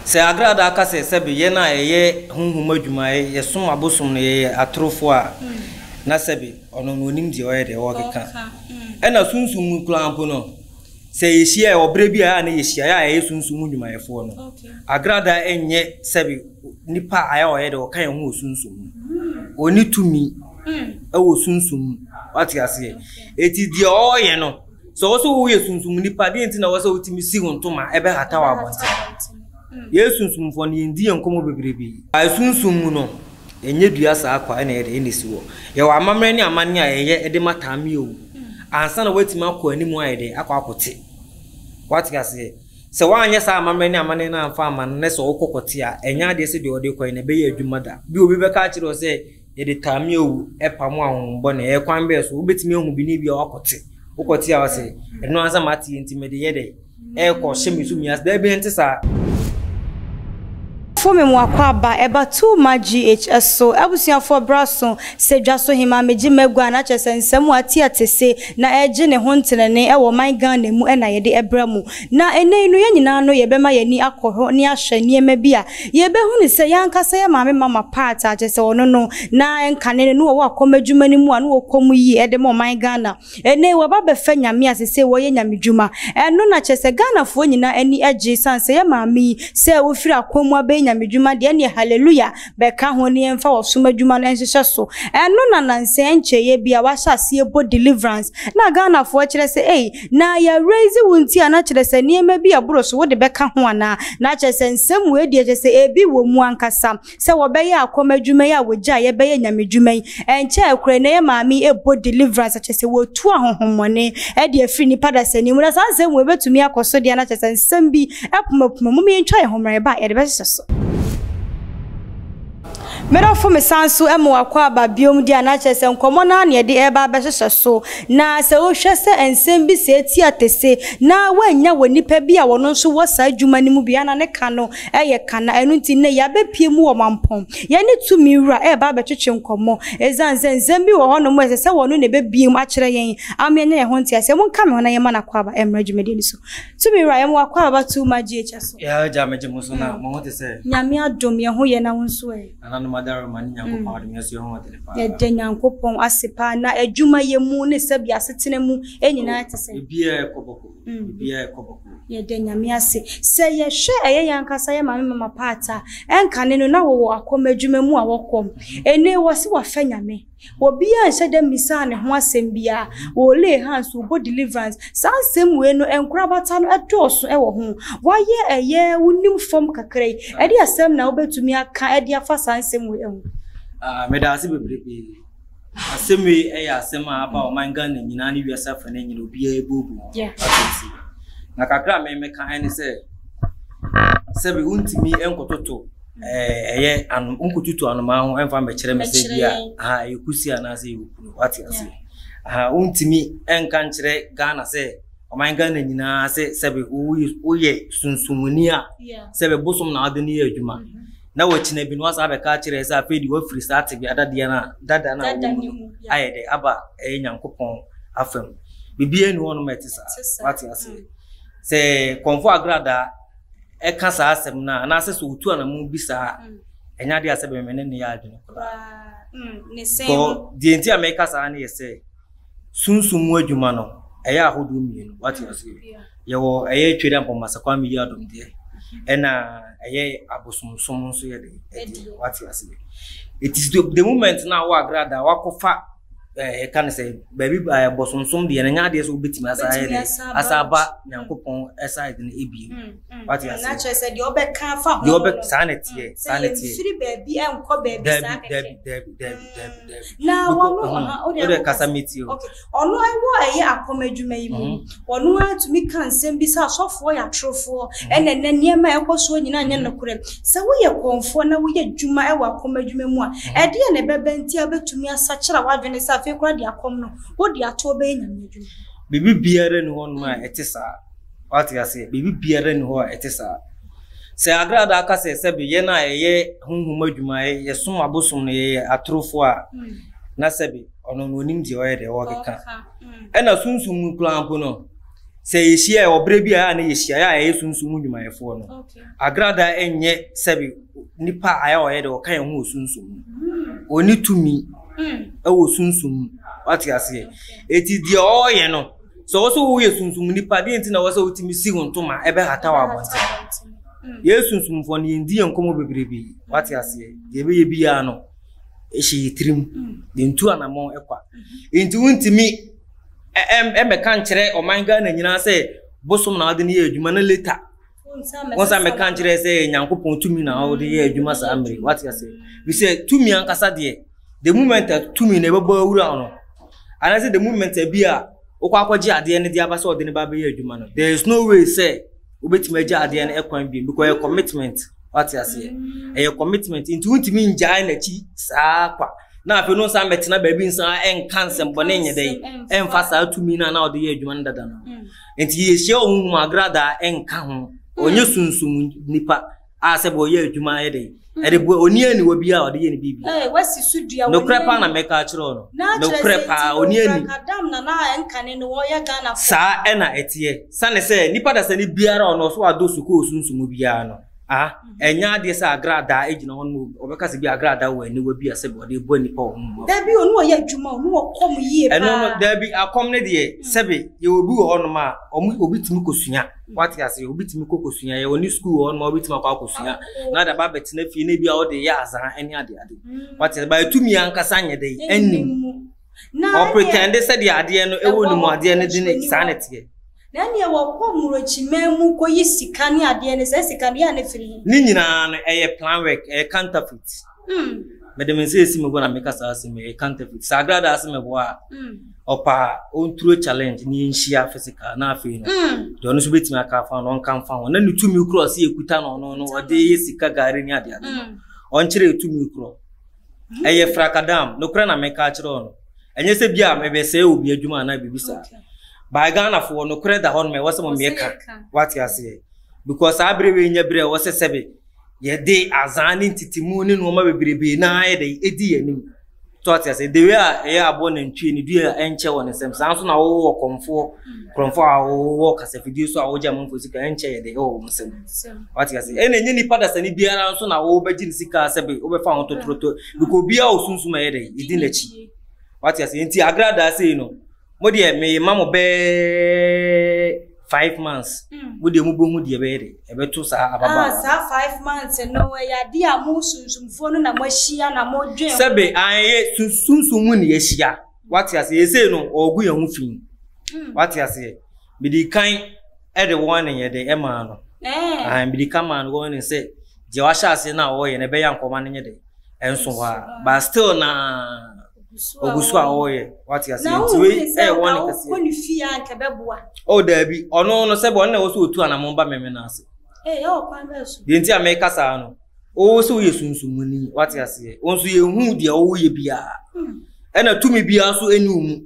Sɛ agradaa ka sɛ sɛbe yɛn a yɛyɛ honhom adwuma, yɛsom abosom no yɛyɛ atorofoɔ a, na sɛbe ɔno no ɔnim deɛ ɔyɛ deɛ ɔrekeka. Ɛna sunsum mu koraa mpo no, sɛ yɛhyia wɔ berɛ bi a ɛyɛ a na yɛhyia, yɛ a yɛyɛ sunsum mu nnwumayɛfoɔ no, agradaa nyɛ sɛbe nipa a ayɛ a ɔyɛ deɛ ɔka yɛn ho wɔ sunsum mu. Ɔnni tumi wɔ sunsum mu. Wate aseɛ? Eti deɛ ɔreyɛ no, Sɛ wo sɛ woyɛ sunsum nipa, deɛ nti na wɔ sɛ wotumi si wo ntoma ɛbɛhata wɔ abɔnten? Yɛn sunsumfoɔ no, yɛndi yɛn nkɔmmɔ bebrebe. Sunsum mu no, ɛnyɛ dua saa kwa ɛna yɛde ɛna esi hɔ. Yɛwɔ amammerɛ ne amanneɛ a yɛyɛ ɛde ma taame owu ansa na woatumi akɔ anim ayɛ dɛ akɔ akɔte. Woate aseɛ? Sɛ woanyɛ saa amammerɛ ne amanneɛ no amfa amma no na sɛ wokɔ kɔte a, ɛnyɛ adeɛ sɛ deɛ ɔde kɔe no ɛbɛyɛ adwuma da. Bi obi bɛka akyerɛ wo sɛ Yɛde taamia owu pamo ahonhommɔne. Ɛyɛ kwan bɛn so? Wobɛtumi ahu bi ne bi a woakɔte. Wokɔte a ɔse, ɛno ara sɛ mate nti mede yɛ dɛ? Ɛrekɔ hyɛ me so mia ase. Daabi, ɛnte saa. Fo me mo akwaaba ɛba too much GH so abusuafoɔ bra so sɛ dwa so hemaa megye magua na kyerɛ sɛ nsɛm a ate ate se na ɛregye ne ho ntenene ɛwɔ ɔman Ghana mu ɛna yɛde ɛbrɛ mo na ɛnɛ yi no yɛn nyinaa no yɛbɛma yɛn ani akɔ hɔ ne ahwɛ nneɛma bi a Yɛbɛhunu sɛ yɛn ankasa yɛn maame Mama Pat a kyerɛ sɛ ɔno no na nkane no na ɔwɔ akɔm adwuma no mu a na ɔkɔ mu yie de ma ɔman Ghana. Ɛnnɛ yi waba abɛfa Nyame a sesei wɔyɛ Nyamedwuma. Ɛno na kyerɛ sɛ Ghanafoɔ nyinaa ani gye sane sɛ yɛn maame yi sɛ ɔfiri akɔm mu abɛyɛ Nyamedwuma deɛ ɛneɛ Hallelujah bɛka ho na yɛmfa ɔsom adwuma no nhyehyɛ so. Ɛno na nansa ɛnkyɛeɛ bi a wahyɛ aseɛ bɔ deliverance na Ghanafoɔ kyerɛ sɛ ei Na yɛ raise wo nti a na kyerɛ sɛ nneɛma bi a ɛboro so wode bɛka ho anaa? Na kyerɛ sɛ nsɛm wei deɛ kyerɛ sɛ ebi wɔ mu ankasa sɛ wɔbɛyɛ akɔm adwuma yi a wɔgyae yɛbɛyɛ nyamedwuma yi ɛnkyɛɛ koraa na yɛ maame yi ɛbɔ deliverance kyerɛ sɛ wɔtu ahonhommɔne ɛde afiri nipa dasani mu na saa nsɛm wei bɛtumi akɔ so deɛ na kyerɛ sɛ nsɛm bi ɛpomapoma mu yɛntwa yɛn ho mmra yɛba a yɛde bɛhyehyɛ so. Me dɔfo mesan so ma w'akwaaba biom deɛ a na kyerɛ sɛ nkɔmmɔ no ara na yɛde reba abɛhyehyɛ so. Na sɛ wohwɛ sɛ nsɛm bi sɛɛ ti atese na woannya wɔ nipa bi a ɔno nso wɔ saa adwuma no mu bi a na ne ka no yɛ ka na ɛno nti nnɛ yɛabɛpue mu wɔ Mampɔn. Yɛne tumi wura reba abɛtwetwe nkɔmmɔ ɛsiane sɛ nsɛm bi wɔ hɔnom a ɛsɛ sɛ ɔno na ɛbɛbue mu akyerɛ yɛn ama yɛanya yɛn ho nteaseɛ. Monka me ho na yɛmma no akwaaba mmra dwumadie no so. Tumi wura, yɛma w'akwaaba too much GHS so. Yeah, agya megye mo so na mo ho te sɛ. Nyame adom yɛn ho yɛ na wo nso ɛ. Nananom adaworoma ne Nyankopɔn adom yɛn nso yɛn ho yɛ den paa. Yɛda Nyankopɔn ase paa na adwuma yɛ mu ne sɛbi asetena mu nyinaa te sɛn? Biribiara ɛkɔ bɔkɔɔ, biribiara ɛkɔ bɔkɔɔ. Yɛda Nyame ase. Sɛ yɛhwɛ ɛyɛ yɛn ankasa yɛ maame Mama Pat a, ɛnkane no na wɔwɔ akɔm adwuma mu a wɔkɔ. Ɛnɛ yi wɔse wafa Nyame. Obiara nhyɛ da mmisaa ne ho asɛm biara. Wɔ lay hands, wobɔ deliverance. Saa nsɛm wei no, nkorabata no ɛdɔɔso wɔ ho. Wayɛ ɛyɛ wonim fam kakra yi, ɛde asɛm na wobɛtumi aka de afa saa nsɛm wei ho? Ah, meda ase bebrebe. Asɛm wei ɛyɛ asɛm a aba ɔman Ghana nyinaa ne wiase afa no nyina obiara ebuobu ho. Yeah. Na kakra a memeka ɛne sɛ sɛbi wontumi nkɔtoto ɛyɛ ano nkotutu anomaa ho ɛmfa mbɛkyerɛ me sɛ bi a aha ɛyɛ kusi anaasɛ ɛyɛ okunu wate ase aha wontumi ɛnka nkyerɛ Ghana sɛ ɔman Ghana nyinaa sɛ sɛbe woyɛ sunsumuni a sɛbe bosom na wode no yɛ adwuma mm-hmm. na wakyina bi no wasa abɛka akyerɛ sɛ afei de wafiri saa tebea dadeɛ no a dada no a wɔ mu no ayɛ dɛ aba ɛyɛ Nyankopɔn afam biribiara ni hɔnom ɛte saa wate ase mm. sɛ kɔmfo agradaa ɛka saa asɛm no a anaasɛ sɛ ɔtu anammɔn bi saa a mm. ɛnyɛ adeɛ a sɛ bɛmɛ ne ne yɛ adwene koraa mm, deɛ nti a mɛka saa no yɛ sɛ sunsum mu adwuma no ɛyɛ ahodoɔ mmienu wate mm, aseɛ yɛwɔ ɛyɛ twere ampɔmasa kwame yi adom deɛ ɛna ɛyɛ abosomsom nso yɛ de ɛdeɛ wate aseɛ it is the, the moment na wɔ agrada wakɔfa yɛka no sɛ baabi bɔsonsom deɛ no nyɛ adeɛ sɛ wobɛtumi asa ayɛ dɛ asa aba nyankopɔn side no ebie mm, mm, wate mm, ase na kyerɛ sɛ deɛ ɔbɛka afa ho deɛ ɔbɛ saa na ɛteɛ saa na ɛteɛ firi baabi ɛnkɔ baabi saa kɛkɛ dabi dabi dabi dabi dabi na wɔn ɔha o deɛ kasa mi tie o ɔno ɛwɔ ɛyɛ akɔm adwuma yi mu mm-hmm. ɔno atumi ka nsɛm bi sɛ asɔfoɔ yɛ atorofoɔ mm-hmm. ɛna ɛnɛ nneɛma a ɛkɔ soɔ nyinaa nyɛ nokorɛ Sɛ woyɛ kɔmfoɔ na woyɛ adwuma wɔ akɔm adwuma mu a, ɛdeɛn na ɛbɛba nti a wobɛtumi asakyera w'adwene sɛ afei koraa deɛ akɔm no, wode ato hɔ bɛyɛ Nyame adwuma? Biribi biara nni hɔnom a ɛte saa. Wate aseɛ? Biribi biara nni hɔ a ɛte saa. Sɛ agradaa ka sɛ sɛbe yɛn a yɛyɛ honhom adwuma, yɛsom abosom no, yɛyɛ atorofoɔ a, na sɛbe ɔno no ɔnim deɛ ɔyɛ deɛ ɔrekeka. Ɛna sunsum mu koraa mpo no, Sɛ yɛhyia a, ɔberɛ bi a ɛyɛ a na yɛhyia, yɛ a yɛyɛ sunsum mu nnwumayɛfoɔ no, agradaa nyɛ sɛbe nipa a ayɛ a ɔyɛ dɛ ɔka yɛn ho wɔ sunsum mu. Ɔnni tumi wɔ sunsum mu. Wate aseɛ? Eti deɛ ɔreyɛ no, sɛ wo sɛ woyɛ sunsum nipa, deɛ nti na ɛwɔ sɛ wotumi si wo ntoma ɛbɛhata wɔ abɔnten? Yɛn sunsumfoɔ no, yɛndi yɛn nkɔmmɔ bebrebe. Wate aseɛ? Deɛ ɛbɛyɛ biara no, ɛhyɛ yɛn tirim. Yɛntu anammɔn kwa. Enti wontumi ɛmmɛka nkyerɛ ɔman Ghana nyinaa sɛ bosom na wode no yɛ adwuma na later wɔn nsa mmɛka nkyerɛ sɛ Nyankopɔn tumi na wode yɛ adwuma saa mmere. Wate aseɛ? Bi sɛ tumi ankasa deɛ, the moment a tumi na ɛbɛbɔ awura no, anaasɛ the moment a bi a wokɔ akɔgye adeɛ no de aba sɛ ɔde no ba bɛyɛ adwuma no, there is no way sɛ wobɛtumi agya adeɛ no ɛkwan bio because ɛyɛ commitment. Wate aseɛ? Ɛyɛ commitment nti wontumi ngyae n'akyi saa kwa na afei no nsa mmɛtena baabi nsa ɛnka nsɛmbɔne nyɛ dɛn ɛmfa saa tumi no a na ɔde yɛ adwuma no dada no. Nti yɛhyia ɔhonhom agradaa ɛnka ho. Ɔnyɛ sunsum nipa a sɛ bɛ ɔyɛ adwuma ayɛ dɛn ɛde boa ɔni aniwa bi a ɔde yɛ ne biribi. Nokorɛ paa na mɛka akyerɛ wo no. Nokorɛ paa ɔni ani. Saa ɛna ɛteɛ. Sane sɛ nipa dasani biara ɔno ɔso adɔ sukuu sunsum biara no. Ah, ɛnyɛ adeɛ sɛ agradaa gyina hɔ no ɔbɛka sɛ bi agradaa wɔ aniwa bi a sɛ ɔde bɔ nipa wɔ ho. Dabi ɔno ɔyɛ adwuma ɔno ɔkɔm yie paa. Ɛno no dabi akɔm no deɛ sɛbe yɛwɔ bi wɔ hɔnom a ɔmo obi tumi kɔsua wate ase obi tumi kɔ kɔsua yɛwɔ ne sukuu wɔ hɔnom a obi tumi akɔ akɔsua na de aba abɛtena fie na ebi a ɔde yɛ azaa ɛne ade ade wate ase ba etumi ankasa nyɛ dɛ ɛnnim ɔpretɛnde sɛdeɛ adeɛ no ɛwɔ ne mu adeɛ no de ne saa na ɛteɛ. Na ɛneɛ wɔkɔ mmorɔkyiman mu kɔyi sika ne adeɛ no, saa sika no yɛ a na ɛfiri he? Ne nyinaa no ɛyɛ plan work, ɛyɛ counterfeit. Mede me nsa esi me bo na meka saa asɛm yi, ɛyɛ counterfeit. Sɛ agradaa se meboa a, ɔpɛ a ɔnturo challenge na yɛnhyia physical na afei no, deɛ ɔno nso bɛtumi aka afa ho no ɔnka mfa ho. Na ne tumi korɔ ɔse yɛkuta no ɔno no ɔde yɛ sika gari ne adeade no, ɔnkyerɛ tumi korɔ. Ɛyɛ frakadam, nokorɛ na meka akyerɛ wo no. Ɛnyɛ sɛ bi a mebɛsɛe obi adwuma anaa biribi saa. By Ghanafoɔ, nokorɛ da hɔ nom ɛwɔ sɛ mo mmiɛka. Wate aseɛ? Because saa berɛ wei nyɛ berɛ ɛwɔ sɛ sɛbe yɛde azaa ne ntitimu ne nnoɔma bebrebe na ayɛ dɛ ɛdi yɛn anim. So ate aseɛ? The way a ɛyɛ aboɔ nantwie ne dua a ɛnkyɛ wɔ ne nsam, saa nso na wowɔ kɔmfoɔ, korɔmfoɔ a wowɔ kasafidie so a wogye amanfoɔ sika ɛnkyɛ yɛ dɛ ɛwɔ wɔn nsam. Wate aseɛ? Ɛna ɛnyɛ nipa dasani biara nso na wobɛgye ne sika sɛbe wobɛfa ho totoroto because obiara wɔ sunsum a ɛyɛ dɛ ɛdi n'akyi. Wate aseɛ? Nti agradaa sei no, mo deɛ mema mo bɛɛ 5 months. Mo deɛ mobɛhu deɛ ɛbɛyɛ dɛ ɛbɛto saa ababaawa. Ah, saa 5 months no ɛyɛ adeɛ a mo sunsumfoɔ no na moahyia na modwen. Sɛbe anyɛ sunsum mu ne yɛahyia. Wate aseɛ? Yɛsei no ɔɔgu yɛn ho fi. Wate aseɛ? Mede kan ɛde warning yɛ de ɛmaa no. Ɛɛ mede kan maa no warning sɛ deɛ wahyɛ aseɛ no a ɔreyɛ no ɛbɛyɛ ankɔma no nyɛ de ɛnso hɔ a. But still na ogu so a ɔreyɛ. Wate aseɛ? Nti wei ɛyɛ warning kɛseɛ. Wokɔ ne fie a nka ɛbɛboa. Oh daabi, ɔno no sɛbe ɔno na ɛwɔ sɛ ɔtu anamɔn ba meme no ase. Ee, ɛwɔ kwan bɛn so? Deɛ nti a meka saa no, wo sɛ woyɛ sunsumuni, wate aseɛ. Wo nso yɛnhu deɛ woyɛ biara. Ɛna tumi biara nso ɛni wo mu.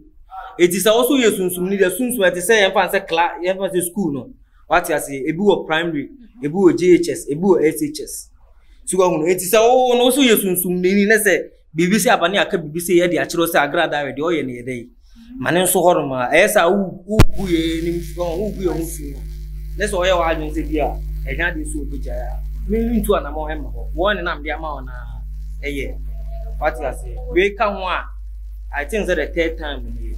Eti sɛ wo nso woyɛ sunsumuni deɛ, sunsum ɛte sɛ yɛmfa no sɛ kla, yɛmfa no sɛ school no. Wate aseɛ, ebi wɔ primary, ebi wɔ JHS, ebi wɔ SHS. So wahunu, eti sɛ wo no wo nso woyɛ sunsumuni ne sɛ biribi sɛ aba ne aka biribi sɛ yɛde akyerɛ wo sɛ agradaa deɛ ɔyɛ no yɛ dɛ yi. Ma ne nso hɔnom a, ɛyɛ sɛ wogu yɛn anim, wogu yɛn ho fi no, ne sɛ ɔyɛ w'adwene sɛ bi a ɛnyɛ adeɛ sɛ ɔbɛgyae a, mentu anammɔn mma hɔ. Wɔn ne nam de ama wɔn a ɛyɛ. Wate aseɛ? Wei ka ho a, I think sɛ the third time nie.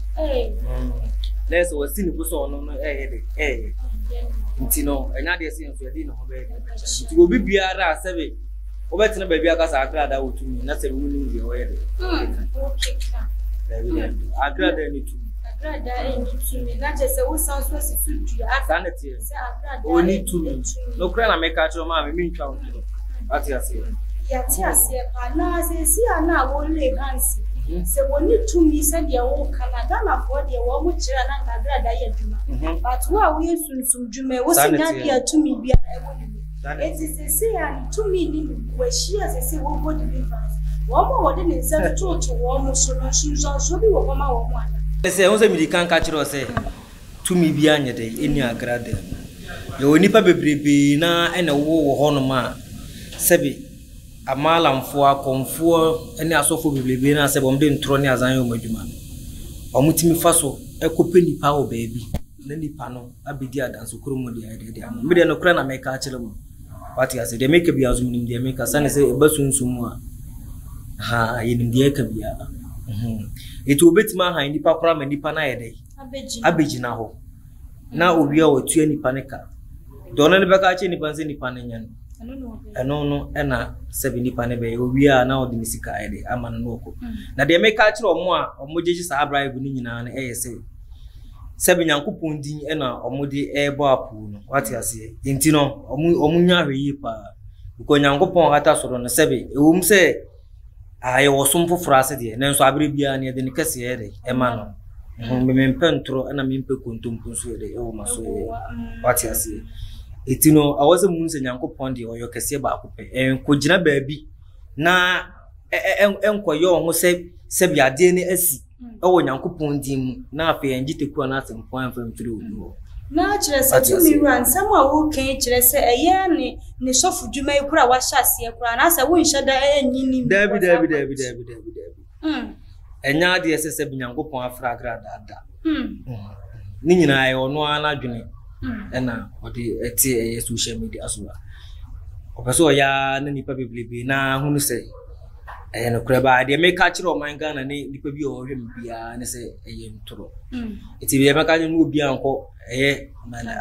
Na ɛsɛ wɔsi ne bo sɛ ɔno no ɛyɛ de ɛyɛ. Nti no, ɛnyɛ adeɛ sɛ yɛn nso yɛde ne ho bɛyɛ de bɛkyɛ. Nti obi biara a sɛbe wobɛtena baabi aka sɛ agradaa wɔ tumi na sɛ wonim deɛ ɔyɛ de. Dabi dabi. Agradaa ni tumi. Agradaa ni tumi. Na kyerɛ sɛ wosan so asi so dua. Saa na teɛ. Ɔni tumi. Nokorɛ na meka kyerɛ maame mentwa wo ntorɔ. Wate aseɛ? Yɛate aseɛ paa. Na seesei a na wɔlay hands sɛ wɔnni tumi sɛdeɛ woka no a, Ghanafoɔ deɛ wɔn kyerɛ a na anka agradaa yɛ adwuma. But wo a woyɛ sunsum dwuma yi, wo se nyɛ adeɛ a tumi biara ɛwɔ ne mu. Enti seesei a ne tumi nni ne mu, wahyia seesei wɔrekɔ deliverance. Wɔn a wɔde ne nsa tototo wɔn so no, nsunsuansoɔ bi wɔ hɔ ma wɔn anaa? Ne sɛ, wohu sɛ mede kan ka kyerɛɛ wo sɛ tumi biara nyɛ dɛn nni agradaa mu. Yɛwɔ nnipa bebrebee no ara na ɛwowɔ wɔ hɔnom a sɛbe amaalamfoɔ, akɔmfoɔ ne asɔfoɔ bebrebee no a sɛbe wɔde ntorɔ ne azan yɛ wɔn adwuma no, wɔtumi fa so kɔpɛ nnipa wɔ baabi. na nipa no abɛdi adansekurom mu deɛ ɛde ama. Me deɛ nokorɛ na meka akyerɛ mo. Wate ase deɛ meka biara nso menim deɛ meka sane sɛ ɛba sunsum mu a ha yɛnim deɛ ɛka biara. Nti wobɛtumi ahan nipa koraa ma nipa no ayɛ dɛ abɛgyina hɔ na owie a watua nipa no ka. Deɛ ɔno no bɛka akyerɛ nipa no sɛ nipa no nyɛ no ɛno no ɛna sɛbi nipa no bɛyɛ owie a na ɔde ne sika ayɛ dɛ ama no na ɔkɔ. Na deɛ meka akyerɛ ɔmo a ɔmo gyegye saa bribe no nyinaa no ɛyɛ sɛ Sɛbe Nyankopɔn din na wɔde rebɔ apoo no, wate aseɛ? Enti no, wɔn nya ahwɛyie paa. Because Nyankopɔn hata soro no, sɛbe, ɛwom sɛ ah, yɛwɔ som foforɔ ase deɛ, nanso aberɛ biara no yɛde ne kɛseɛ yɛ dɛ, ɛma no. Mm. Mempɛ ntorɔ ɛna mempɛ kontompo nso yɛ dɛ, ɛwɔ ma so yɛ. Wate aseɛ? Enti no, ɛwɔ sɛ muhu sɛ Nyankopɔn deɛ ɔyɛ ɔkɛseɛ baako pɛ. Ɛnkɔgyina baabi na ɛnkɔyɛ wɔn ho sɛ sɛbi adeɛ no asi wɔ Nyankopɔn din mu na afei ɛngye teku anaasɛ mpoa mfa mfiri obi hɔ. Na kyerɛ sɛ tumi wura nsɛm a woka yi kyerɛ sɛ ɛyɛ ne ne sɔfo dwuma yi koraa wahyɛ aseɛ koraa anaasɛ wonhyɛ da ɛnyi ne Daabi daabi daabi daabi daabi daabi. Ɛnyɛ adeɛ sɛ sɛbi Nyankopɔn afra agradaa da. Ne nyinaa ɛyɛ ɔno ara n'adwene ɛna ɔde ɛte ɛyɛ social media so a ɔpɛ sɛ ɔyɛ ara na nipa bebrebe na ahunu sɛ ɛyɛ nokorɛ baa deɛ meka kyerɛ ɔman Ghana ne nipa bi a ɔhwɛ me biara ne sɛ ɛyɛ ntorɔ nti deɛ mɛka kyerɛ no obi ankɔ ɛyɛ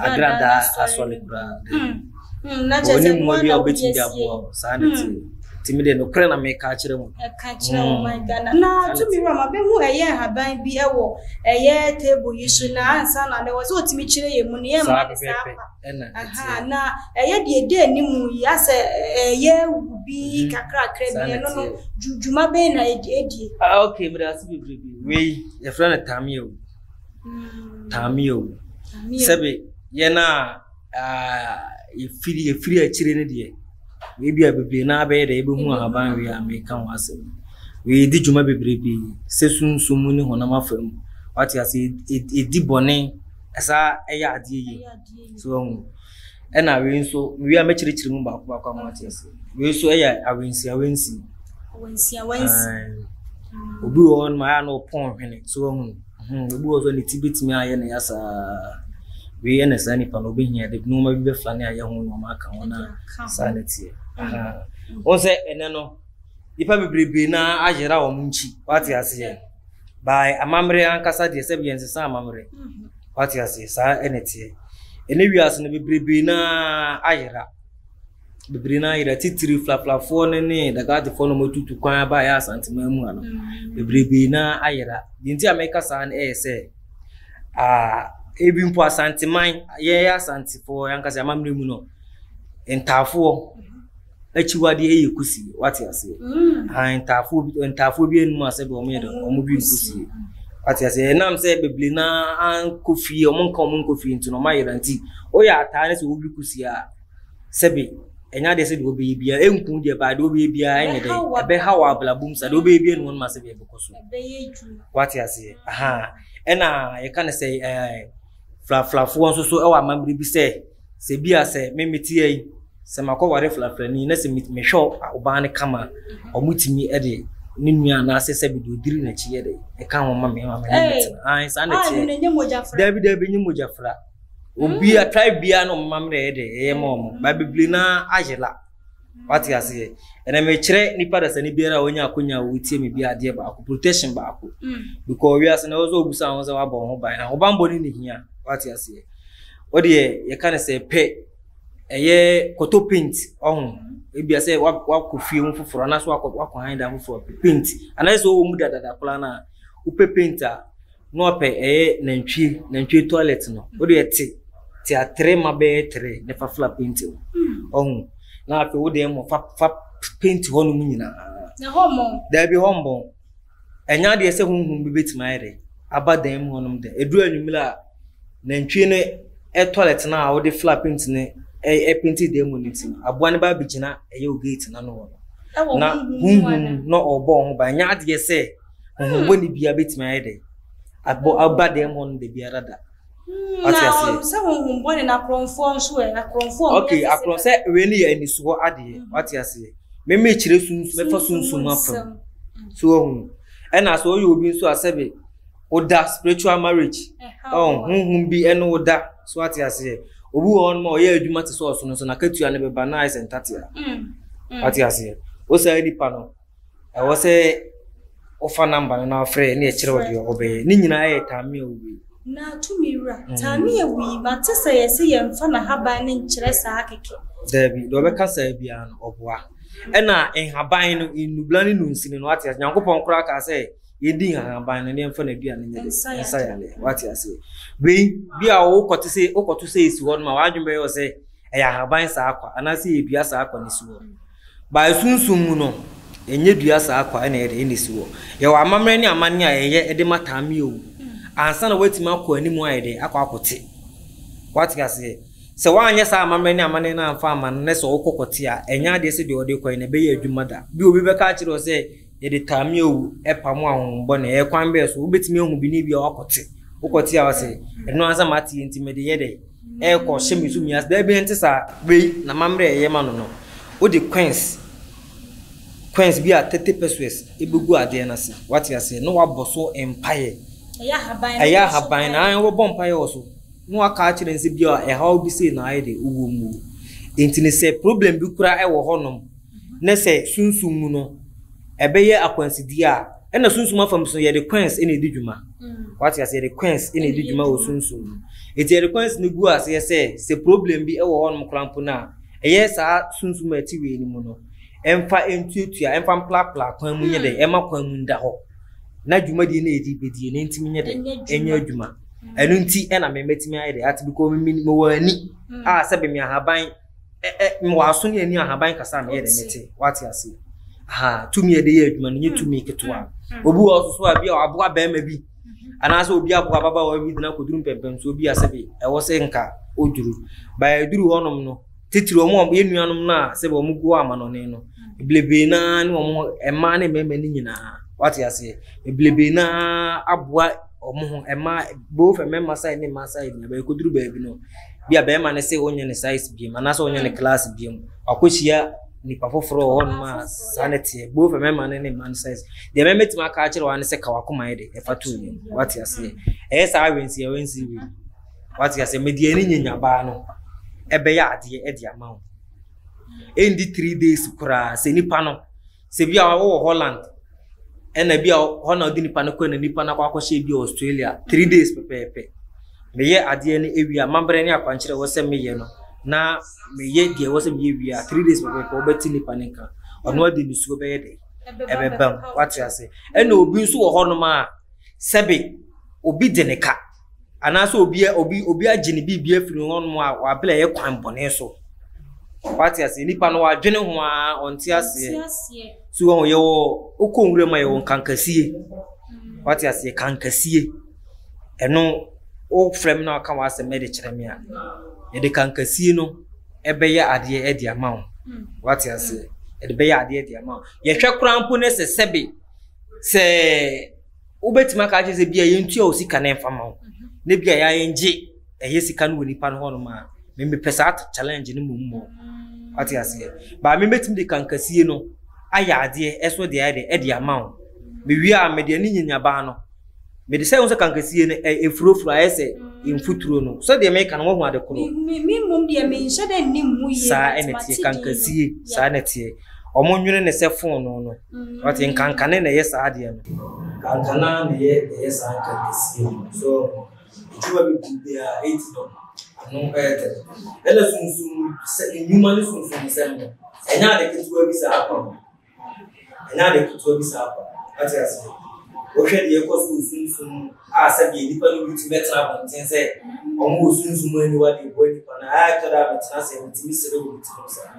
agradaa asɔre koraa ɔne mmoa bi a wobɛtumi de aboa wo saa na ɛteɛ nti me deɛ nokorɛ na meka akyerɛ mu ɛka kyerɛ wo man Ghana na tumi wura ma bɛhu ɛyɛ nhaban bi ɛwɔ ɛyɛ table yi so na ansa na na ɛwɔ sɛ ɔtumi kyerɛ yɛ mu no yɛ mma ne saa pa aha na ɛyɛ deɛ ɛdi anim yi asɛ ɛyɛ wu bi kakrakra bi ɛno no dwuma bɛn na ɛdie ah okay mede ase bebrebe wei yɛfrɛ no tamia wu tamia wu sɛbe yɛn a yɛfiri yɛfiri akyire no deɛ ebi a bebree naa bɛyɛ dɛ yɛbɛhu ahaban wei a meka ho asɛm wei di dwuma bebrebe sɛ sunsum mu ne honam afa mu wate ase ɛdi bɔne ɛsa ɛyɛ adeɛ yie so ahu ɛna wei nso wei a mɛkyerɛkyerɛ mu baako baako ama wate ase wei nso ɛyɛ awensi awensi awensi awensi obi wɔ hɔ no ma ayɛ na ɔpɔn hwene so ahu Hmm, obi wɔ hɔ ne ti betumi ayɛ ne ya saa. Wei yɛ na saa nipa no obehia de nneɛma bi bɛfa ne ayɛ ho nneɛma aka ho na saa na teɛ. Wɔn sɛ ɛnɛ no, nipa bebrebe na ayera wɔn nkyi, wate aseɛ. By amammerɛ ankasa deɛ sɛ yɛn sesa amammerɛ, wate aseɛ, saa ɛna teɛ. Ɛnɛ wiase no bebrebe na ayera. Bebree no ara yera titiri frafrafoɔ no ne Dagatefoɔ no a wɔatutu kwan aba ɛyɛ Asanteman mu ha no. Bebrebe no ara ayera. Deɛ nti a meka saa no yɛ sɛ, ah, ebi mpo Asanteman, yɛn Asantefoɔ yɛn ankasa yɛn amammerɛ mu no, ntaafoɔ akyiwadeɛ yɛ kusie. Wate aseɛ? Ah, ntaafoɔ bi ntaafoɔ bi anim a sɛdeɛ wɔn yɛ dɛ wɔn bi nkusie. Wate aseɛ? Ɛnam sɛ bebree no ara ankɔ fie, wɔn nka wɔn nkɔ fie nti no wɔn ayera nti, woyɛ ataa ne sɛ wowi kusie a, sɛbe ɛnyɛ adeɛ sɛ deɛ wobɛyɛ biara ɛnku deɛ baa deɛ wobɛyɛ biara ɛnyɛ dɛ ɛbɛha wɔ abrabɔ mu sa deɛ wobɛyɛ biara ne wɔn ma sɛbe ɛbɛkɔ so wate aseɛ aha ɛna yɛka no sɛ ɛɛ frafrafoɔ nso so ɛwɔ amammerɛ bi sɛ sɛ bi a sɛ me mete yi sɛ makɔware frafrani na sɛ mehwɛ ɔbaa no kama ɔmo tumi ɛde ne nua anaasɛ sɛ bi deɛ ɔdiri n'akyi yɛ dɛ ɛka ho ma me ma me ne mɛtena saa na ɛteɛ daabi daabi nye mogya fra Obi a tribe biara na ɔmo amammerɛ yɛ dɛ ɛyɛ ma ɔmo. Ba bebree naa ayera. Wate aseɛ? Ɛnna mekyerɛ nipa dasani biara a wanya akonya a wotie me bi adeɛ baako, protection baako. Because wiase na ɛwɔ sɛ obusa ho sɛ wabɔ ho ban. Ahobanbɔ ne ne hia. Wate aseɛ? Wodeɛ yɛka no sɛ pɛ ɛyɛ kɔtɔ paint ɔho. Ebia sɛ wakɔ fie ho foforɔ anaasɛ wakɔ wakɔ han dan foforɔ pɛ paint. Anaasɛ sɛ ɔwɔ mu dadada koraa no a wopɛ paint a na wapɛ ɛyɛ nantwie nantwie toilet no wode ɛte te atere ma bɛyɛ tere ne fa fla paint no ɔho na afei wode ɛmɔ fa fa paint hɔ nom nyinaa na hɔ mmɔn daabi hɔ mbɔn ɛnyɛ adeɛ sɛ honhom bi bɛtumi ayɛ dɛ aba dan mu hɔnom dɛ ɛduru anwummerɛ a nantwie no ɛ toilet no a wode fla paint no ɛpenti dan mu no nti no aboa no ba abɛgyina ɛyɛ o gate no ano hɔ no na honhom na ɔbɔ ho ban ɛnyɛ adeɛ sɛ Honhommɔne biara bɛtumi ayɛ dɛ abɔ aba dɛm hɔ no da biara da. Wate aseɛ? Sɛ honhommɔne na akorɔmfoɔ nso ɛ akorɔmfoɔ. Okay, akorɔm sɛ wei no yɛ anisoɔ adeɛ. Mhm. Wate aseɛ? Meme kyerɛ sunsum mɛfa sunsum afam. So wahu. Ɛna sɛ ɔyɛ obi nso a sɛbe. Woda spiritual marriage. Ɔn honhom bi ɛne wo da so ate aseɛ. Obi wɔ hɔnom a ɔyɛ adwuma te sɛ ɔsono so n'akatua no bɛba na ayɛ sɛ ntatea. Wate aseɛ. Wo saa nipa no ɛwɔ sɛ wofa namba no na wofrɛ ne ɛkyerɛ wo deɛ ɔbɛyɛ. Ne nyinaa yɛ taame a wowei. Na tumi wura, taame a wui, mate sɛ yɛse yɛmfa n'ahaban no nkyerɛ saa kɛkɛ. Daabi, deɛ ɔbɛka saa biara no ɔboa. Ɛna nhaban no, nnubla ne nnunsini no, wate aseɛ. Nyankopɔn koraa kaa sɛ yɛdi nhaban no na yɛmfa n'aduane nyɛ de nsa yareɛ. Wate aseɛ. Wei, bi a wokɔte sɛ wokɔto sɛ esi hɔ nom a w'adwene bɛyɛ wo sɛ ɛyɛ ahaban saa kwa anaasɛ ɛyɛ dua saa kwa na esi hɔ. By sunsum mu no, ɛnyɛ dua saa kwa na ɛyɛ dɛ ɛna esi hɔ. Yɛwɔ amammerɛ ne amanneɛ a yɛyɛ de ma taame owu ansa na woatumi akɔ anim ayɛ dɛ akɔ akɔte. Wate aseɛ? Sɛ woanyɛ saa amammerɛ ne amanneɛ no amfa amma no na sɛ wokɔ kɔte a, ɛnyɛ adeɛ sɛ deɛ ɔde kɔ yi no ɛbɛyɛ adwuma da. Bi obi bɛka akyerɛ wo sɛ yɛde taame owu pamo ahonhommɔne, ɛyɛ kwan bɛn so? Wobɛtumi ahu bi ne bi a woakɔte. Wokɔte a wose, ɛno ara sɛ mate yi nti mede yɛ dɛ? Ɛrekɔ hyɛ me so mia ase. Daabi ɛnte saa. Wei na amammerɛ a ɛyɛ ma no no, wode coins, coins bi a 30 pesewas ɛbɛgu adeɛ no ase. Wate aseɛ? Na wabɔ so mpaeɛ. Ɛyɛ ahaban na wobɛbɔ mpaeɛ wɔ so. Na waka akyerɛ no sɛ bi a ɛhaw bi sei na ayɛ de wowɔ mu. Nti no sɛ problem bi koraa ɛwɔ hɔnom na sɛ sunsum mu no ɛbɛyɛ akwansideɛ a, ɛna sunsum afam so yɛde coins na ɛdi dwuma. Wate aseɛ, yɛde coins na ɛdi dwuma wɔ sunsum mu. Nti yɛde coins no gu aseɛ sɛ sɛ problem bi wɔ hɔnom koraa mpo no a, ɛyɛ saa sunsum a ɛte wei no mu no, ɛmfa ntuatua, ɛmfa mplapla kwan mu nyɛ dɛ, ɛma kwan mu nda hɔ. Na dwumadie no a yɛde bɛdie no ntumi nyɛ dɛ, ɛnyɛ adwuma. Ɛno nti ɛna me mɛtumi ayɛ dɛ, ate because mewɔ ani a sɛbe me ahaban ɛ mewɔ aso ne ani ahaban kasa a meyɛ dɛ mete wate ase aha tumi a ɛde yɛ adwuma no nyɛ tumi ketewa obi wɔ so a bi a waboa bɛrima bi anaasɛ obi aboa ababaawa bi de no akɔduru mpɛmpɛnsoɔ bi a sɛbe ɛwɔ sɛ nka ɔduru baa ɛduru hɔnom no titiri wɔn a yɛn nuanom no a sɛbe wɔn gu amanɔne no bebrebe naa ne wɔn mmaa ne mmarima no nyinaa wate aseɛ bebrebe naa aboa wɔn ho mmaa both mmarima side ne mmaa side nyinaa bɛkɔduru baabi no bi a bɛrima no se ɔnyɛ ne size biom anaasɛ ɔnyɛ ne class biom wakɔhyia nipa foforɔ wɔ hɔnom a saa na teɛ both mmarima no ne mmaa no size deɛ mɛmɛtumi aka akyerɛ wa ne sɛ ka wakoma yɛ de ɛfa to yɛ wate aseɛ ɛyɛ saa awensi awensi wei wate aseɛ mede ani nyanyabaa no ɛbɛyɛ adeɛ ɛde ama wo ɛndi 3 days koraa sɛ nipa no sɛ bi a wɔwɔ Holland ɛna bi a hɔ na ɔde nipa no kɔ na nipa no akɔ akɔhyɛ bi Australia 3 days pɛpɛɛpɛ meyɛ adeɛ no ewie a mabrɛ ne akwankyerɛ wɔ sɛ meyɛ no na meyɛ deɛ wɔ sɛ meyɛ wie a 3 days pɛpɛɛpɛ wɔbɛte nipa no nka ɔno ade nisuo bɛyɛ dɛ ɛbɛba mu wate ase ɛna obi nso wɔ hɔnom a sɛbe obi de ne ka anaasɛ obi obi obi agye ne biribi afiri hɔnom a wabere ɛyɛ kwan bɔne so wate aseɛ nipa no wadwene ho a ɔnte aseɛ so wɔn yɛwɔ wokɔ nwura mu a yɛwɔ nkankasie wate aseɛ kankasie ɛno wofrɛ me na waka w'asɛm de kyerɛ me a yɛde kankasie no ɛbɛyɛ adeɛ ɛde ama wo wate aseɛ yɛde bɛyɛ adeɛ de ama wo yɛhwɛ koraa mpo ne sɛ sɛbe sɛ wobɛtumi aka akyerɛ sɛ bia yɛntua wo sika no ɛmfa ma wo na bia yɛngye ɛyɛ sika no wɔ nipa no hɔnom a memepɛ saa challenge no mmom mmɔ wate aseɛ baa memɛtumi de kankasie no ayɛ adeɛ ɛso de ayɛ de ɛde ama wo mewie a mede ani nyanyabaa no mede sɛ wo sɛ kankasie no ɛfurofuro ayɛ sɛ mfuturo no sɛdeɛ meka no woahu ade koro saa ɛna teɛ kankasie saa na teɛ ɔmo nwene ne sɛ fonoo no wate nkankane na ɛyɛ saa adeɛ no kankana na ɛyɛ ɛyɛ saa nkankasie no so adwuma bebree biara eti no ano ɛyɛ dɛ ɛna sunsum sɛ nnwuma ne sunsum nsɛm no ɛnyɛ ade ketewa bi saa kɔ ɛnyɛ ade ketewa bi saa kɔ wate aseɛ wohwɛ deɛ ɛkɔ so wɔ sunsum a sɛdeɛ nnipa no bi tumi bɛtena abɔnten sɛ wɔn wɔ sunsum aniwa de boa nnipa no ayɛ tɔ da a metena ase metumi sere wɔ me tirim saa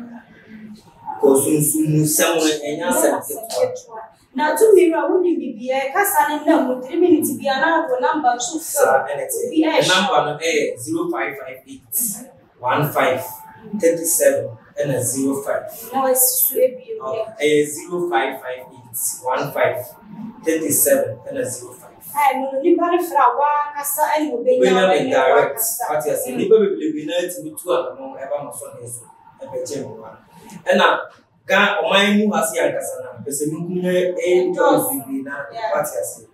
kɔ sunsum nsɛm no ɛnyɛ asɛm ketewa. Na tumi wura wonim biribiara kasa ne nam mu 3 minutes bia na wo number nso saa ɛna ɛteɛ obi ɛhyɛ number no ɛyɛ 0558 15 37 ɛna 05 na wasi so ebien yɛ ɛyɛ 0558 15 37 ɛna 05. Ɛno no nipa no frɛ a wankasa ɛna obenya wobɛnya me ɛne direct wankasa. Wate ase, nnipa bebrebe na atumi tu anamɔ ɛba ma sɔne so ɛbɛgye mmoa ɛna ga ɔman mu ha se ankasa na pɛ sɛ menkum na ɛyɛ nnipa bebrebe na wate ase.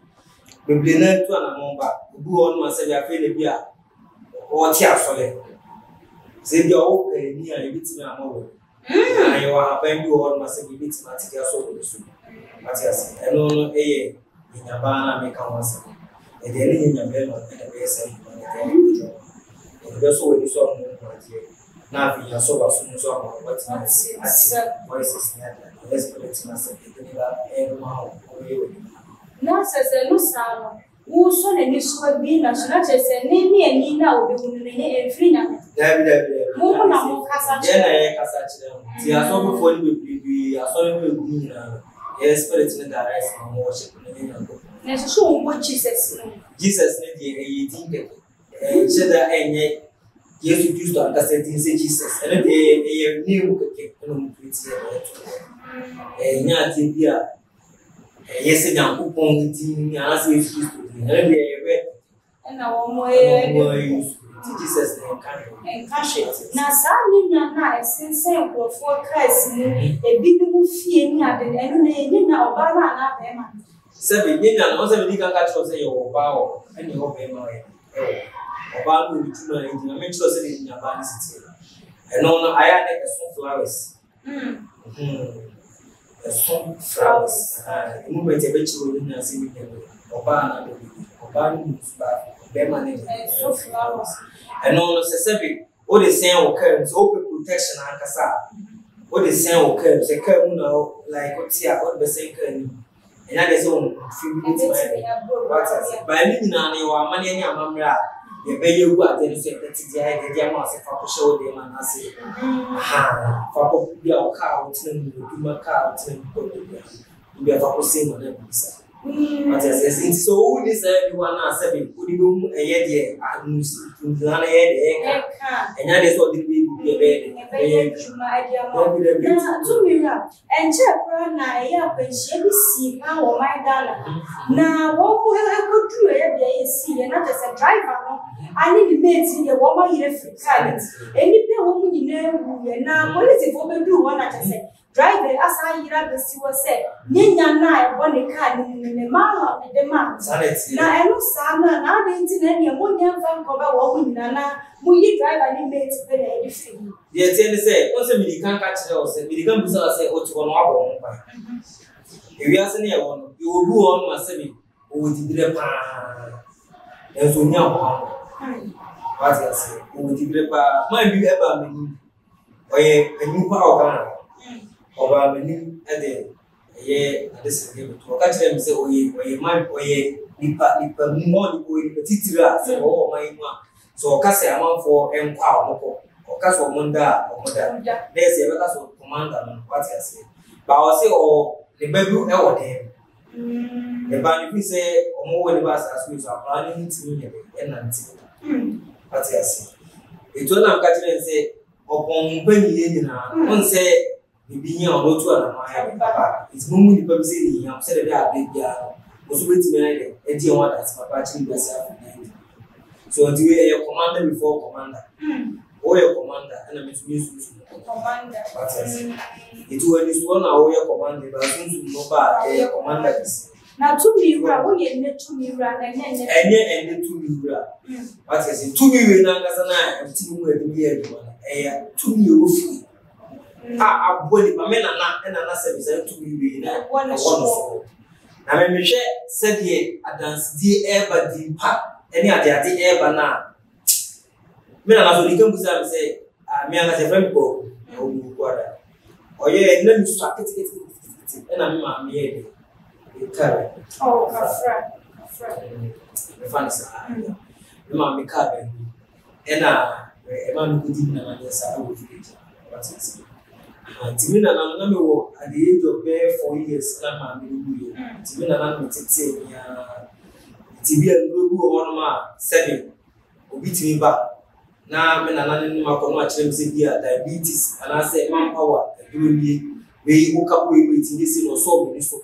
Bebree no ara tu anamɔn ba. Obi wɔ hɔnom a sɛbi afei na bi a ɔte asɔre. Sɛ ebi a ɔwɔ paani a ebetumi ama wɔ. Na yɛwɔ ahaban bi wɔ hɔnom a sɛbi ebetumi ate de asɔ wɔ so. Wate ase? Ɛno no yɛ nyanyabaa no a meka ho asɛm no. Yɛde ɛne nyanyabɛrima no na ɛbɛyɛ saa adwuma no de ayɛ adwuma. Yɛde bɛsɔ w'ani so ama woahu adeɛ, na afei yɛasɔ w'aso mu nso ama woatumi ate voices ne adeade. Ɛyɛ spirit no asɛm, yɛde ne ba ɛrebɛma wo, wobɛyɛ w'adwuma. Na sɛ sɛ ɛno saa no, wosɔ n'ani so abue n'aso, na kyerɛ sɛ ne ne ani no a ɔbɛhu no no, ɛnyɛ ɛmfiri Nyame. Daabi, daabi, daabi. Mo mo na mokasa Yɛn kyerɛ na no. yɛkasa kyerɛ no. Nti asɔfofoɔ no bebrebe, asɔre no a ɛgu mu nyinaa no, ɛyɛ spirit no direct na wɔn worship no, ɛnyɛ Nyankopɔn. Na ɛsɛ sɛ wɔbɔ Jesus no. Jesus no deɛ ɛyɛ din kɛkɛ. Ɛnhyɛ da ɛnyɛ Yesu Kristo ankasa din sɛ Jesus. Ɛno deɛ ɛyɛ name kɛkɛ ɛna wɔn create yɛ na ɛto hɔ. Ɛnyɛ adeɛ bi a ɛyɛ sɛ Nyankopɔn din anaasɛ Yesu Kristo din. Ɛno deɛ ɛyɛ word kɛkɛ. Ɛna wɔn ɛyɛ Ɛna wɔn ayi so. Nti Jesus na ɛnka hwee. Ɛnka hwee. Na saa nyanya no a ɛsensɛn nkurɔfoɔ cars mu, ebinom fie ne ade no, ɛno no ɛyɛ nyanya ɔbaa no anaa barima no? Sɛbe, nyanya no, wɔn sɛ medi kan ka kyerɛ wo sɛ yɛwɔ ɔbaa wɔ hɔ, ɛna yɛwɔ barima wɔ hɔ. Ɔbaa no wɔ ne dwuma a ɛdi, ma menkyerɛ wo sɛdeɛ nyanya baa no si teɛ. Ɛno no, ayɛ a na ɛso flowers. Ɛso flowers. The moment ɛbɛkyerɛ wo nyanya sɛ nyanya no, ɔbaa anaa bɛrima bi, ɔbaa no mu nso baa, bɛrima no deɛ, Ɛso flowers. Ɛno no, sɛ sɛbe, wode sɛn wo kaa mu, sɛ wopɛ protection ankasa a, wode sɛn wo kaa mu, sɛ kaa mu na wo like wote a, wode bɛsɛn kaa no mu. Ɛnyɛ adeɛ sɛ wo fi bi bɛtumi ayɛ dɛ. Wate ase? But ne nyinaa no, yɛwɔ amanneɛ ne amammerɛ a yɛbɛyɛ agu adeɛ no so, yɛbɛte de ayɛ dɛ de ama wo sɛ fa kɔhyɛ wo dan mu anaasɛ ahaa, fa kɔ bi a wo kaa a wotena mu, w'adwuma kaa a wotena mu kɔ baabi a, ebi a fa kɔsɛn mu anaa biribi saa. Wate aseɛ? Nti sɛ wonni saa aniwa no a sɛbe wode bɛhu ɛyɛ deɛ nnuan no yɛ deɛ ɛka. Ɛnyɛ adeɛ sɛ ɔde no bɛyɛ biribi a ɛbɛyɛ dɛ, ɛbɛyɛ adwuma de ama wo. Dabi dabi. Na tumi wura, ɛnkyɛɛ koraa na ɛyɛ akwanhyia bi sii paa wɔ ɔman Ghana ha. Na wɔn ɛkɔduru ɛyɛ beaeɛ a ɛsiiɛ na kyerɛ sɛ driver no ane ne mate no deɛ wɔn ayera firi kaa no mu. Nnipa a ɛwɔ mu nyinaa wuiɛ. Na polisifoɔ bɛduru hɔ na kyerɛ sɛ Driver yi asan ayera abɛsi hɔ sɛ ne nya no a ɛbɔ ne kaa no mu no, ne manual na ɛde maa no. Saa na ɛteɛ. Na ɛno saa no a, na adɛn nti na ɛnneɛ monyɛ mfa nkɔba wɔn nyinaa na moyi driver ne mate pɛ na ɛde firi mu? Deɛ ɛteɛ ne sɛ, wohu sɛ medii kan ka kyerɛɛ wo sɛ, medii kan bisaa wo sɛ, wote hɔ no woabɔ wo ho ban? Ewiase no a yɛwɔ no, yɛwɔ obi wɔ hɔnom a sɛbe ɔwɔ diberɛ paa, nanso ɔnni ahobammɔ. Wate aseɛ? Ɔwɔ diberɛ paa. Man bi baa m'anim, Ɔyɛ panyin paa wɔ Ghana. Ɔbaa m'anim de ɛyɛ adesrɛdeɛ bɛto. Ɔka kyerɛɛ me sɛ ɔyɛ ɔyɛ man ɔyɛ nipa nipa mu ɔyɛ ɔyɛ nipa titire a sɛ ɔwɔ ɔman yi mu a sɛ ɔka sɛ amanfoɔ nkɔ a wɔkɔ. Ɔka sɛ wɔn nda a wɔn da. Na yɛ sɛ yɛbɛka sɛ commander no wate aseɛ. Ba ɔse ɔwɔ ne ba bi wɔ dan mu. Ne ba no fi sɛ wɔn wɔ ne ba asase wei so akwadaa no ntumi nyɛ dɛ ɛnante. Wate ase. Etu na mka kyerɛ no sɛ ɔpɔn mo mpanyin nyinaa no ɔn sɛ biribi hia ɔno otu anamɔ ayɛ dɛ aba. Nti mo mu nipa bi sɛ ne hia mo sɛdeɛ ɛbɛyɛ a berɛ biara no mo nso bɛtumi ayɛ dɛ adi ɛho adanse papa akyerɛ wiase afanan nyinaa. So nti wei ɛyɛ commander before commander. Woyɛ commander ɛna me nso meyɛ sunsum mu commander. Wate ase. Nti wɔ anisoɔ na woyɛ commander ba sunsum no ba a ɛyɛ commander kɛse. Na tumi wura, woyɛ nnɛ tumi wura na ɛnyɛ nnɛ. Ɛnyɛ ɛnnɛ tumi wura. Wate ase? Tumi wei no ankasa no a ɛte mu a ɛde yɛ adwuma no, ɛyɛ tumi a ɛwɔ fie a aboa nipa. Me nana ɛna na sɛ saa tumi wei na ɛwɔ no so. Na me mehwɛ sɛdeɛ adansedie ɛreba din pa ɛne adeade ɛreba no a, Me nana so ɔdi kan bisaa me sɛ, ah, me ankasa yɛfrɛ me Kwaku, na ɔwɔ me Kwaku Ɔyɛɛ na mesua keteketekete ɛna me maame yɛɛ dɛ, ɛkaa baabi. Oh, kafra, kafra. Mefa no saa. Me maame kaa baabi, ɛna ɛma me kɔdi me nana ne nsa ɛwɔ village a wate ase. Nti me nana no, na mewɔ at the age of bɛyɛ 4 years na maame no wuiɛ. Nti me nana no metetee me ara. Nti bi a nnuro bi wɔ hɔnom a sɛbe obi tumi ba na me nana no ne me akɔ na wakyerɛ me sɛ bi a diabetes anaasɛ manpower aduro nie, wei woka bɔ wei wei tumi si na ɔsɔɔ m'ani so.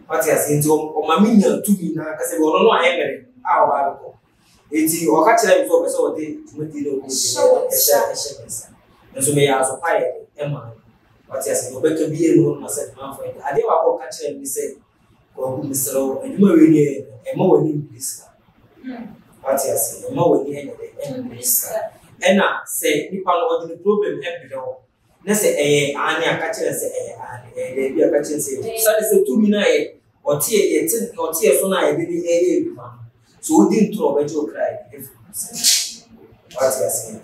Wate aseɛ? Nti ɔma me nya tumi na ankasa bi ɔno no ayɛ mmere a ɔba abɛkɔ. Nti ɔka kyerɛ me sɛ ɔpɛ sɛ ɔde dwumadie no ɔkɔ ɛhyɛ ɛhyɛ me nsa. Nso meyɛ aso pa yɛ de ɛma no. Wate aseɛ? Ɔbɛka bi ɛnu hɔ no ma sɛ manfa. Adeɛ baako a ɔka kyerɛ me ne sɛ. Kwaku mesrɛ wo, adwuma wei deɛ ɛmma w'ani mmiri sika. Wate ase? Ɛmma w'ani ɛnyɛ dɛ ɛmmiri sika. Ɛna sɛ nipa no ɔde ne problem ɛbrɛ wo na sɛ ɛyɛ aane a, ka kyerɛ no sɛ ɛyɛ aane, ɛyɛ daabi a, ka kyerɛ no sɛ ɛyɛ daabi. Sane sɛ tumi no a yɛ ɔte yɛte ɔte yɛ so no a yɛde ne ɛyɛ adwuma no, sɛ odi ntorɔ ɔbɛgye wo kra afiri wo nsam. Wate aseɛ?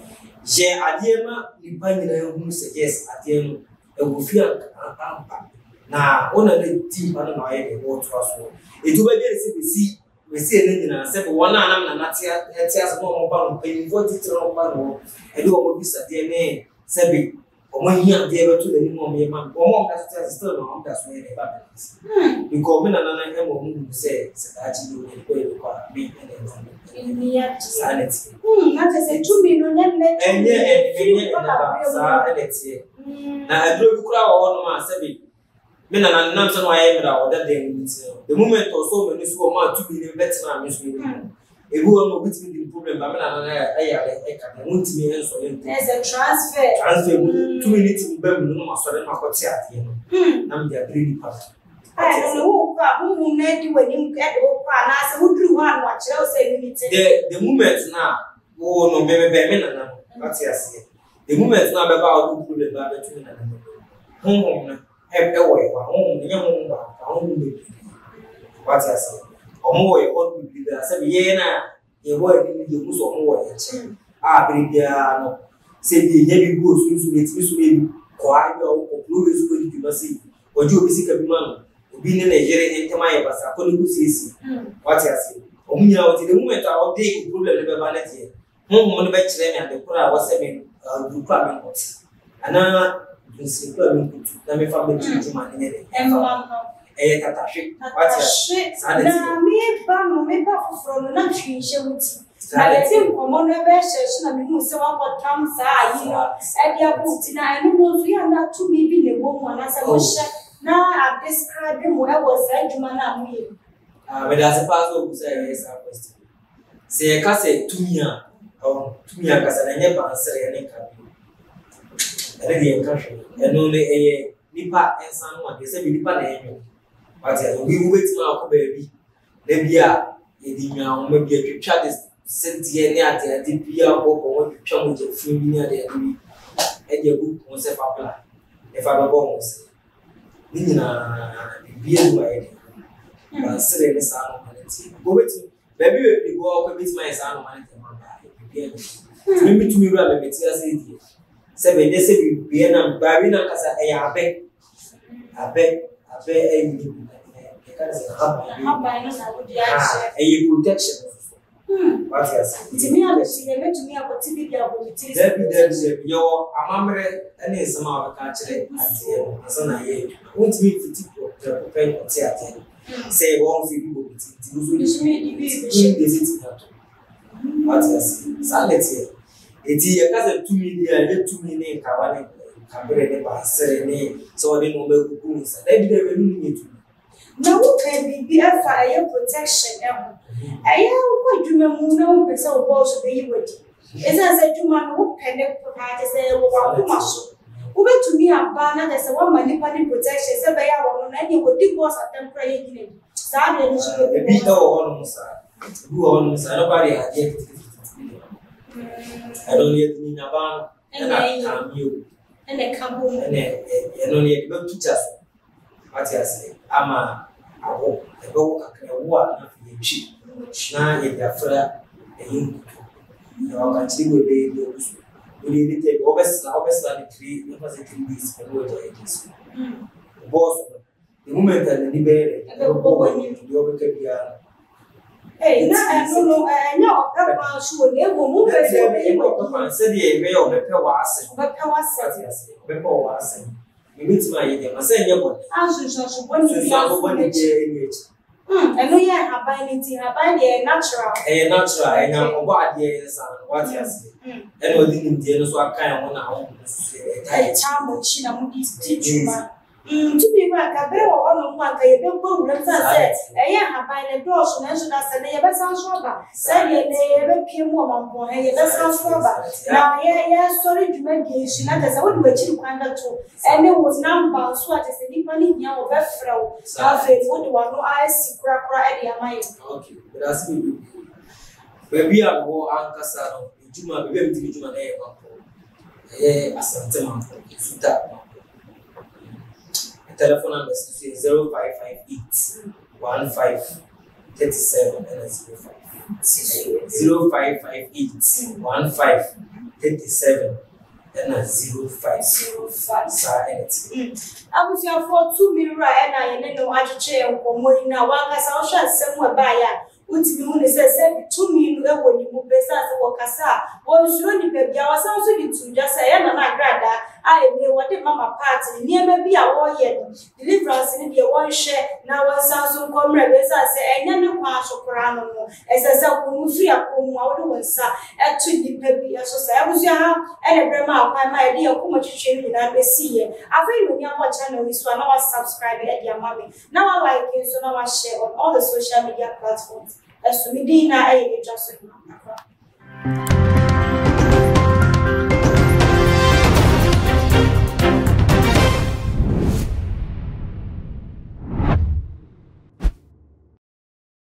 Yɛ adeɛ ma nipa nyinaa hunu sɛ yes adeɛ no Ɛwɔ fie anka ampa. Na wo na na di mpa no na ɔyɛ deɛ wɔtoa soɔ. Enti wobɛgye adi sɛ bɛsi bɛsi ɛnɛ nyinaa sɛ wɔn a na me nana te te ase na wɔn ba no mpanyinfoɔ titire na wɔn ba no hɔ ɛde wɔn abisadeɛ ne sɛbe wɔn ahiadeɛ bɛto n'anim a wɔyɛ ma no wɔn a wɔn da so te ase still na wɔn da so yɛ deɛ ba me ase because me nana no ɛma wɔn hu sɛ sɛ daakye bi wɔn kɔ yɛ kɔ a me ɛna ɛma no saa na ɛteɛ. Na kyerɛ sɛ tumi no nyɛ nnɛ tumi ɛnyɛ ɛnyɛ ɛnyɛ ba saa ɛna ɛteɛ. Na aduro bi koraa wɔ hɔnom a sɛbi me nana no nam sɛ na wayɛ mmerɛ a ɔda dan mu nti no, the moment ɔsɔɔ m'ani so wɔ maa tumi no bɛtenaa me so no mu. Ebi wɔ hɔ no obi tumi di ne problem ba me nana no ɛyare ɛka deɛ wontumi nsɔre nto. Ɛsɛ transfer. Transfer mu tumi no tumi ba mu no na masɔre na makɔte adeɛ no na mede abrɛ nipa no. Ɛno no wokɔ a honhom no adi w'anim de wo kɔ anaasɛ woduru hɔ a na wakyerɛ wo sɛ ɛno ne ti. The moment na wo no me mebɛn me nana no wate aseɛ. The moment na bɛba a wode wo problem ba abɛto me nana no honhom no ɛwɔ yɛ hɔ a honhom no nyɛ honhom baako pɛ honhom bebree wate aseɛ ɔmo wɔ yɛ hɔ no bebree a sɛ yɛn na yɛwɔ anim deɛ ɔmo sɛ ɔmo wɔ yɛn nkyɛn a bere biara no sɛ bi ehia bi gu osunsun etumi so ebi kɔa ebi a ɔkɔ kuro wei so kɔ di dwuma sei wɔgye obi sika bi ma no obi ne ne yere ntɛm ayɛ basa akɔ ne ko siesie wate aseɛ ɔmo nyinaa wɔte the moment a ɔde problem no bɛba ne deɛ Honhom no bɛkyerɛ me ade koro a ɛwɔ sɛ me aduru koro a menkɔte anaa dunsini koro a menkotu na memfa mmɛdi hmm. dwuma no nyɛ dɛ. Ɛmma no. Ɛyɛ tatahwe. Wate ase. Saa na ɛteɛ. Na meba no meba foforɔ no na hwee nhyɛ wo ti. Na yɛde nkɔmmɔ no ɛbɛhyɛ so na mehu sɛ woakɔtam saa ayi no ɛde abɔ wo ti na ɛno no nso yɛ ana tumi bi na ɛwɔ mu anaasɛ oh. mohyɛ na adescribe mo ɛwɔ saa adwuma no a moyɛ. Ah, meda ase paa sɛ obusa ɛyɛ saa question. Sɛ yɛka sɛ tumi a, ɔho, tumi ankasa no ɛnyɛ bansere ne nkabio. Ɛno deɛ nka hwee. Ɛno no ɛyɛ nipa nsa ano adeɛ sɛbi nipa na ɛnwom. Wate ase obi wobɛtumi akɔ baabi na bi a yɛde nnwanhoma bi atwitwa de sedeɛ ne adeade bi abɔbɔ ho atwitwa mogya fi bi ne adeade bi ɛde agu ho sɛ fa bla ne fa bɛbɔ ho sɛ ne nyinaa biribiara mu ayɛ den. Bansere ne saa nnoɔma no nti wobɛtumi baabi bebree bi wɔ hɔ bɛtumi ayɛ saa nnoɔma no ntɛm aba biribiara ni nti me metumi wura me mete ase deɛ sɛ menyɛ sɛ biribiara na baabi na nkasa ɛyɛ abɛ abɛ abɛ ɛyɛ ne bi yɛka ne sɛ ahaban no na wode akyɛ ɛyɛ protection nso so wate ase nti me a mesi yɛ mɛtumi akɔte bi de abɔ me tiri dabi dabi dabi yɛwɔ amammerɛ ne nsɛm a wɔbɛka akyerɛ adeɛ no ansa na yɛ adwuma wontumi mfiti prɛko pɛ nkɔte adeɛ no sɛ wɔn nso ebi bɔ me ti nti nso de bi de bɛtumi ato wate ase saa na ɛteɛ eti yɛka sɛ tumi bi a ɛnyɛ tumi ne nkawa ne nkabere ne baasere ne sɛ wɔde nneɛma agugu nsa dabi dabi ɛno nyɛ tumi. Na wo ka biribi ɛfa ɛyɛ protection ɛho. Ɛyɛ wokɔ adwuma mu na wompɛ sɛ wo boss bɛyi wo adi. Ɛsiane sɛ adwuma no wopɛ ne paa kyɛ sɛ ɛwɔ w'akoma so. Wobɛtumi aba na kyɛ sɛ woama nipa ne protection sɛ ɛbɛyɛ a wɔno no ɛneɛ wɔdi boss atɛm koraa yɛnyi no adi. Saa deɛ no nso yɛ Ebi ɛwɔ hɔnom saa. Ebi wɔ hɔnom saa. Ɛno koraa deɛ adeɛ ketekete bi na ɛno no yɛde ne nyaban no ɛna kaamio ɛna ɛka bom ɛna ɛno no yɛde bɛto gya so. Wate ase? Ama awo. Ɛbɛwo kakra. Ɛwo a, na afei yɛatwi. Na yɛde afra ɛyɛ nkuto. Na wakakyere mu ɛbɛyɛ bi agu so. Wode ɛni tɛ bi, wɔbɛsra, wɔbɛsra no three, yɛmfa sɛ 3 days pɛ na wagya adi so. Bɔɔso no, the moment a n'ani bɛyɛ dɛ, ɛbɛbɔ w'anim, deɛ ɔbɛka biara no. Ei, na ɛno no, ɛnyɛ ɔpɛ kwan so o, na mmom wopɛ sɛ ɔbɛyi w'adi. Sɛdeɛ ɛbɛyɛ ɔbɛpɛ w'asɛm. Ɔbɛpɛ w'asɛm. Wate ase? Ɔbɛpɛ w'asɛm. Ebetumi ayɛ deɛ ma sɛ ɛnyɛ bɔne. A nsunsuanso bɔne biara Nsunsuanso bɔne biara nni akyi. Hmm, ɛno yɛ nhaban no nti, nhaban deɛ ɛyɛ natural. Ɛyɛ natural, ɛyɛ Nyankopɔn adeɛ nsa ano, wate aseɛ. Ɛna ɔde nimdeɛ no nso aka ɛho na ahonhom no nso so yɛ ɛtaa akyi. Ɛtaa mo akyi na mode di dwuma. Tumi no anka bere wɔ hɔnom a anka yɛbɛbɔ wuram sane sɛ ɛyɛ nhaban no ɛdɔɔso nanso na sɛ nnɛ yɛbɛsan so aba sɛdeɛ nnɛ yɛbɛpue mu wɔ Mampɔn ha yi yɛbɛsan so aba na yɛ yɛsɔre dwumadie yi so na kyerɛ sɛ wode w'akyiri kwan bɛto ɛne wo namba nso a kyerɛ sɛ nnipa no hia wo bɛfrɛ wo na afei no wode w'ano asi korakora de ama yɛn. Okay, meda ase bebree. Baabi a mewɔ ankasa no, me dwuma, baabi a medi me dwuma no yɛ Mampɔn. Ɛyɛ Asante Mampɔn, Nsuta Mampɔn. Me telephone numbers nso yɛ 0558 15 37 ɛna 05. 0558 15 37 ɛna 05. 05. Saa ɛna ɛteɛ. Abusuafoɔ, tumi wura ɛna yɛne no atwetwe nkɔmmɔ yi na wankasa wohwɛ asɛm a ɛbaeɛ a Wotumi hu no sɛ sɛ tumi no wɔ ne mu pɛ esiane sɛ wɔkasa a, wɔnsuro nnipa biara. Wɔsan nso de too dwa sɛ ɛyɛ Nana Agradaa a ɛnnɛ wɔde mama part no, nneɛma bi a wɔreyɛ no, deliverance no deɛ wɔnhwɛ na wɔnsan nso nkɔ mmra bio esiane sɛ ɛnyɛ ne kwan so koraa no no. Ɛsɛ sɛ wo no firi akɔm mu a wode wo nsa to nnipa bi so saa. Abusua ha na ɛberɛ maa kwan ma yɛde yɛn nkɔmmɔ twetwe no nyinaa bɛsiiɛ. Afei na onua bɔ channel yi so a na wa subscribe de ama me. Na wa like nso na wa share on all the social media platforms ɛso me din na ɛyɛ Adwa so Hema.